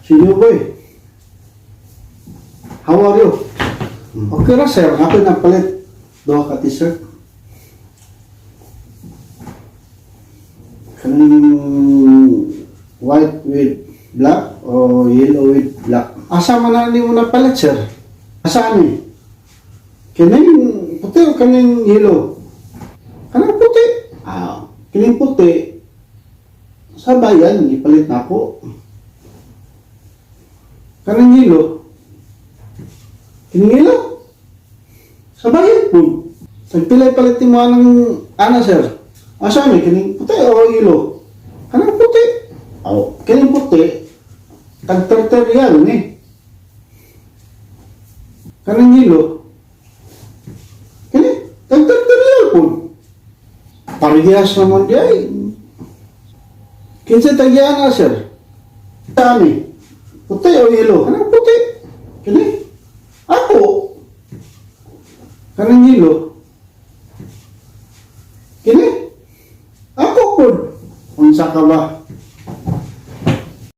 Si New Boy. How are you? Okay ra, sir. Ako napalit. Duha ka t-shirt. Kaning white with black o yellow with black. Asa man na nimo napalit, sir? Asa ni? Kining puti o kaning yellow? Kanang puti. Ah, kining puti. Sa bayan, gipalit na ako. Kanang yellow. Kining yellow? Sa bayan po. Tagpilay palit mo anang ana, sir? Asa ni kining puti o yellow? Kanang puti. Oh, kining puti. Tag 30 riyal ni. Kanang yellow. Kini, tag 30 riyal po. Parehas naman di ay. Kinsa tagyaan na, sir? Saan? Puti o yellow? Kanang puti. Kini? Ako. Kanang yellow. Kini? Ako po. Unsa ka ba?